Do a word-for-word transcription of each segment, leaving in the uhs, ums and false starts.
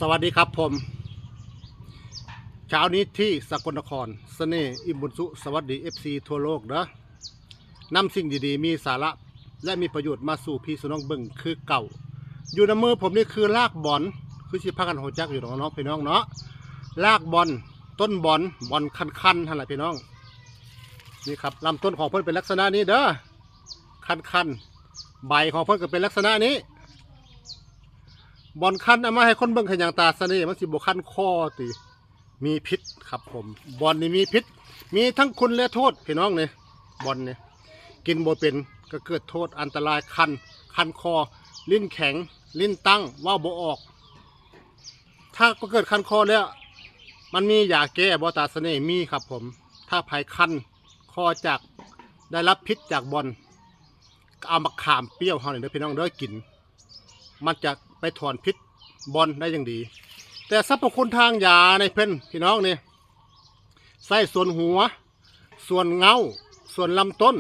สวัสดีครับผม เช้านี้ที่สกลนคร เสน่ห์ อิ่มบุญสุ สวัสดี เอฟซี ทั่วโลกเด้อ นำสิ่งดีๆ มีสาระ และมีประโยชน์มาสู่พี่สู่น้องเบิ่งคือเก่า อยู่ในมือผมนี่คือรากบอน คือสิพากันฮู้จักอยู่ดอกเนาะพี่น้องเนาะ รากบอน ต้นบอน บอนคันๆ หั่นล่ะพี่น้อง นี่ครับ ลำต้นของเพิ่นเป็นลักษณะนี้เด้อ คันๆ ใบของเพิ่นก็เป็นลักษณะนี้ บอนคันเอามาให้คนเบิ่งเฮ็ดหยัง ตาเสน่ห์ มันสิบ่คันคอติ มีพิษครับผม บอนนี่มีพิษ มีทั้งคุณและโทษพี่น้องนี่ บอนนี่ กินบ่เป็นก็เกิดโทษอันตรายคัน คันคอ ลิ้นแข็ง ลิ้นตั้ง เว้าบ่ออก ถ้าก็เกิดคันคอแล้ว มันมียาแก้บ่ ตาเสน่ห์ มีครับผม ถ้าไผคันคอจากได้รับพิษจากบอน ก็เอามะขามเปรี้ยวเฮานี่เด้อพี่น้องเด้อกิน มันจะไปถอนพิษบอนได้อย่างดี แต่สรรพคุณทางยาในเพิ่นพี่น้องนี่ ใส่ส่วนหัว ส่วนเง้า ส่วนลำต้น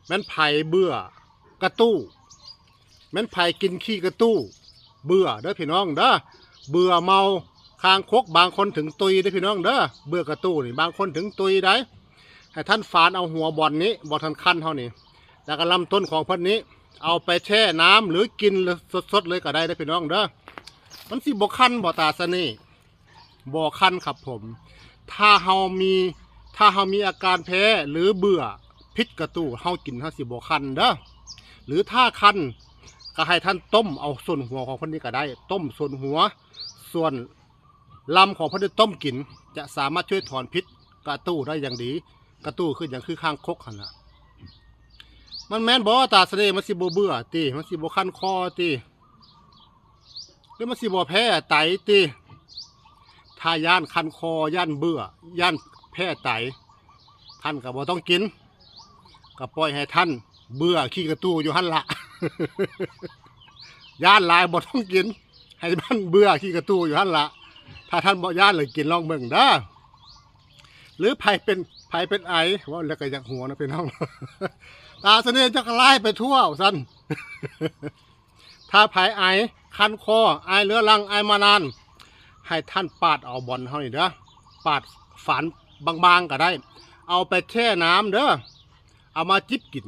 แม่นไผเบื่อกระตู้ แม่นไผกินขี้กระตู้ เบื่อเด้อพี่น้องเด้อ เบื่อเมาคางคก บางคนถึงตุยเด้อพี่น้องเด้อ เบื่อกระตู้นี่ บางคนถึงตุยได้ ให้ท่านฝานเอาหัวบอนนี้ บอนคันๆ เฮานี่ แล้วก็ลำต้นของเพิ่นนี้ เอาไปแช่น้ำหรือกินสดๆ เลยก็ได้เด้อพี่น้องเด้อ มันสิบ่คันบ่ ตาเสน่ห์ บ่คันครับผม ถ้าเฮามี ถ้าเฮามีอาการแพ้หรือเบื่อพิษกระตู้ เฮากินเฮาสิบ่คันเด้อ หรือถ้าคัน ก็ให้ท่านต้มเอาส่วนหัวของเพิ่นนี้ก็ได้ ต้มส่วนหัว ส่วนลำของเพิ่นนี้ต้มกิน จะสามารถช่วยถอนพิษกระตู้ได้อย่างดี กระตู้คือหยัง คือคางคกหั่นน่ะ มันแม่นบ่ ตาเสน่ห์ มันสิบ่เบื่อติ มันสิบ่คันคอติ หรือมันสิบ่แพ้ไตติ ถ้าย้านคันคอ ย้านเบื่อ ย้านแพ้ไต ท่านก็บ่ต้องกิน ก็ปล่อยให้ท่านเบื่อขี้กระตู้อยู่หั่นละ ย้านหลายบ่ต้องกิน ให้มันเบื่อขี้กระตู้อยู่หั่นละ ถ้าท่านบ่ย้านเลยกินลองเบิ่งเด้อ หรือไผเป็น ไผเป็นไอ เว้าแล้วก็อยากหัวนะพี่น้อง ตาเสน่ห์จะกระลายไปทั่วซั่น ถ้าไผไอ คันคอ ไอเรื้อรัง ไอมานาน ให้ท่านปาดเอาบอนเฮานี่เด้อ ปาดฝานบางๆ ก็ได้ เอาไปแช่น้ำเด้อ เอามาจิบกิน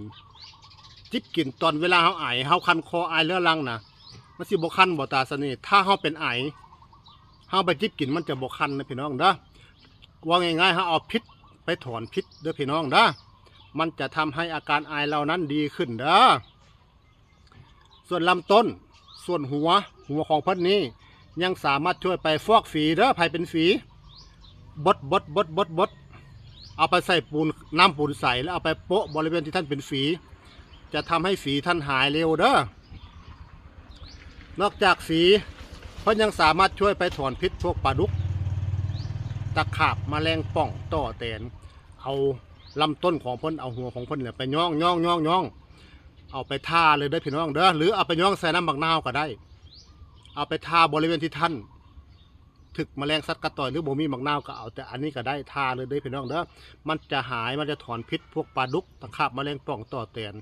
จิบกินตอนเวลาเฮาไอ เฮาคันคอ ไอเรื้อรังนะ มันสิบ่คันบ่ ตาเสน่ห์ ถ้าเฮาเป็นไอ เฮาไปจิบกินมันจะบ่คันนะพี่น้องเด้อ ว่าง่ายๆ เฮาเอาพิษไปถอนพิษเด้อพี่น้องเด้อ มันจะทำให้อาการไอเหล่านั้นดีขึ้นเด้อ ส่วนลำต้น ส่วนหัว หัวของเพิ่นนี้ ยังสามารถช่วยไปฟอกฝีเด้อ ไผเป็นฝี บด บด บด บด บด เอาไปใส่ปูน น้ำปูนใส แล้วเอาไปโปะบริเวณที่ท่านเป็นฝี จะทำให้ฝีท่านหายเร็วเด้อ นอกจากฝี เพิ่นยังสามารถช่วยไปถอนพิษพวกปลาดุก ตะขาบ แมลงป่อง ต่อแตน เอาลำต้นของเพิ่น เอาหัวของเพิ่นเนี่ยไปย้องย้องย้องย้อง เอาไปทาเลยเด้อพี่น้องเด้อ หรือเอาไปย้องใส่น้ำบักนาวก็ได้ เอาไปทาบริเวณที่ท่าน ถึกแมลงสัตว์กัดต่อย หรือบ่มีบักนาวก็เอาแต่อันนี้ก็ได้ ทาเลยเด้อพี่น้องเด้อ มันจะหาย มันจะถอนพิษพวกปลาดุก ตะขาบ แมลงป่อง ต่อแตน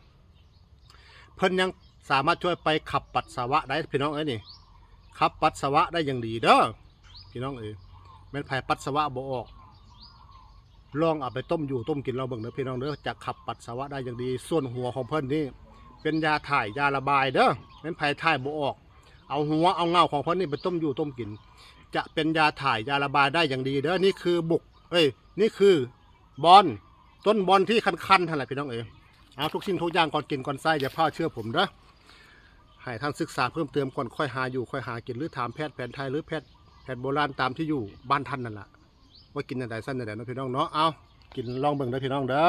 เพิ่นยังสามารถช่วยไปขับปัสสาวะได้พี่น้องเอ้ยนี่ ขับปัสสาวะได้อย่างดีเด้อ พี่น้องเอ้ย แม่นไผปัสสาวะบ่ออก ลองเอาไปต้มอยู่ต้มกินลองเบิ่งเด้อพี่น้องเด้อ จะขับปัสสาวะได้อย่างดี ส่วนหัวของเพิ่นนี่ เป็นยาถ่าย ยาระบายเด้อ แม่นไผถ่ายบ่ออก เอาหัว เอาเงาของเพิ่นนี่ไปต้มอยู่ต้มกิน จะเป็นยาถ่าย ยาระบายได้อย่างดีเด้อ นี่คือบุก เอ้ย นี่คือบอน ต้นบอนที่คันๆ หั่นแหละพี่น้องเอ้ย เอาทุกสิ่งทุกอย่างก่อนกินก่อนใช้อย่าพลาดเชื่อผมเด้อ ให้ท่านศึกษาเพิ่มเติมก่อนค่อยหาอยู่ค่อยหากิน หรือถามแพทย์แผนไทย หรือแพทย์ แพทย์โบราณตามที่อยู่บ้านท่านนั่นล่ะ ว่ากินจั่งใดซั่นจั่งใดเนาะพี่น้องเนาะ เอา กินลองเบิ่งเด้อพี่น้องเด้อ